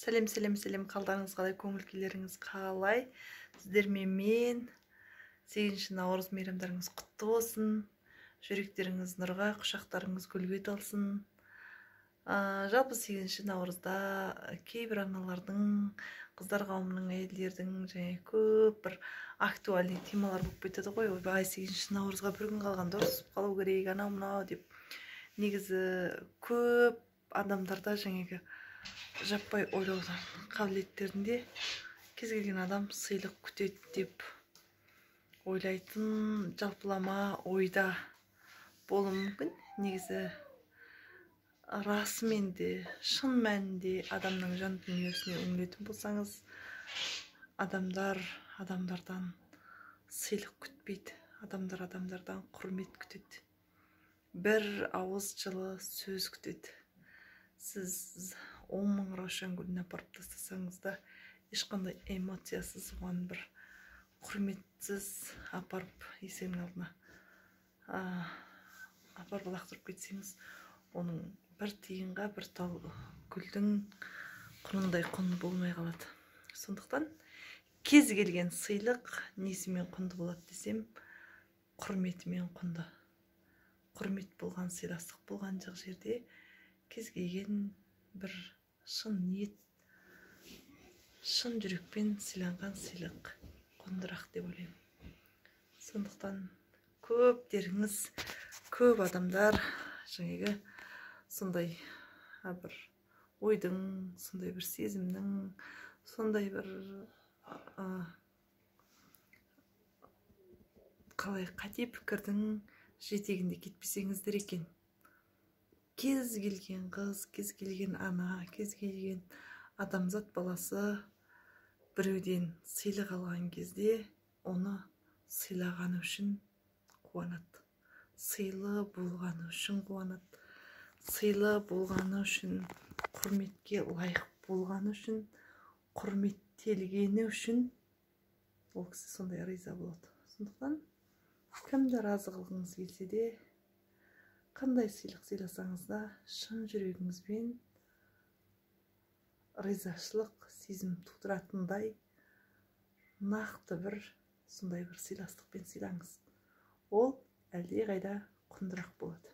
Сәлем, сәлем, сәлем, қалдарыңыз қалай, көңіл күйлеріңіз қалай? Сіздермен мен 8 наурыз мейрамдарыңыз құтты болсын. Жүректеріңіз нұрға, құшақтарыңыз гүлге толсын. Жалпы 8 наурызда кейбір аналардың, қыздар қауымының, әйелдердің және көп бір актуальный темалар болып кетеді ғой. Ойбай, 8 наурызға бір күн қалғанда ұрысып қалу керек, анау мынау деп. Негізі көп адамдарда жаңағы жаппай ойлау қабілеттерінде кез келген адам сыйлық күтеді деп ойлайтын жалпылама ойда болуы мүмкін. Негізі расымен де, шын мәнінде адамның жан дүниесіне үңілетін болсаңыз, адамдар адамдардан сыйлық күтпейді, адамдар адамдардан құрмет күтеді, бір ауыз жылы сөз күтеді. Сіз 10 мың раушан гүлін апарып тастасаңыз да, ешқандай эмоциясыз, оған бір құрметсіз апарып есігінің алдына апарып лақтырып кетсеңіз, оның бір тиынға бір тал гүлдің құнындай құнды болмай қалады. Сондықтан кез келген сыйлық несімен құнды болады десем, құрметімен құнды. Құрмет болған, сыйластық болған жоқ жерде кез келген бір шын ниет, шын жүрекпен сыйланған сыйлық құндырақ деп ойлаймын. Сондықтан көптеріңіз, көп адамдар жаңағы сондай бір ойдың, сондай бір сезімнің, сондай бір қалай қате пікірдің жетегінде кетпесеңіздер екен. Кез келген қыз, кез келген ана, кез келген адамзат баласы біреуден сыйлық алған кезде оны сыйлағаны үшін қуанады, сыйлы болғаны үшін қуанады, сыйлы болғаны үшін, құрметке лайық болғаны үшін, құрметтелгені үшін ол кісі сондай риза болады. Сондықтан кімді разы қылғыңыз келсе де, қандай сыйлық сыйласаңыз да, шын жүрегіңізбен ризашылық сезім тудыратындай нақты бір сондай бір сыйластықпен сыйлаңыз. Ол әлдеқайда құндырақ болады.